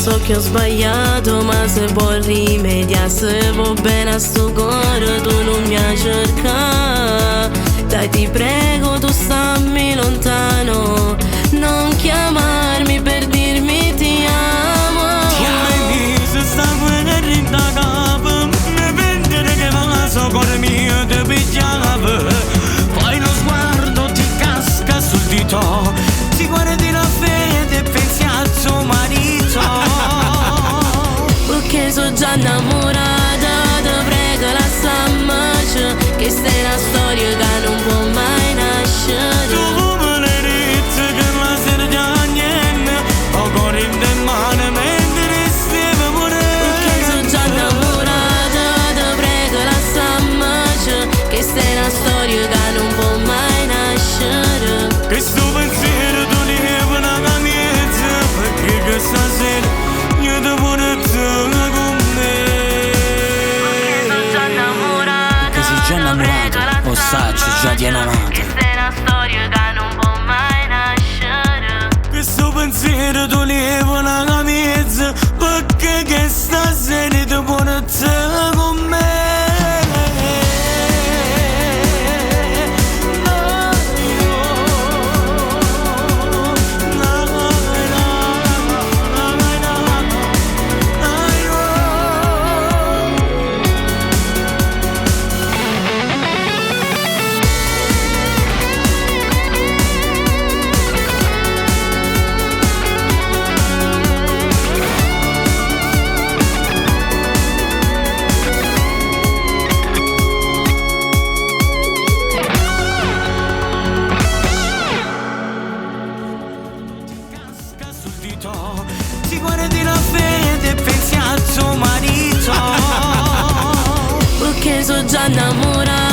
So che ho sbagliato, ma se può rimediare. Se vuò bene a sto core, tu nun mi a cercare. Dai, ti prego, tu stammi lontano. Non chiamarmi per dirmi ti amo. Ti amo. Sta guerra in da capo, mi vendere che va so cuore mio te pigliava. Poi lo sguardo ti casca sul dito, ti guardi la fede e pensi al tuo marito. Perché so già innamorata, te prego lasciammoci. Che è una storia che non può mai nascere. Tu me l'hai detto che la sera già niente, ho cuore in te mano mentre stavo morendo. Perché so già innamorata, te prego lasciammoci. Che è una storia che non può mai nascere. Questo pensiero tu levi una camicia, perché questa sera io ti porto con me. Perché so già innamorata, Che sei già innamorato, o saccio, già ti è amato. Che è una storia che non può mai nascere. Questo pensiero tu levi una camicia, perché questa sera ti porto con me. Casca sul dito, ti guardi la fede e pensi al tuo marito. Perché so già innamorata,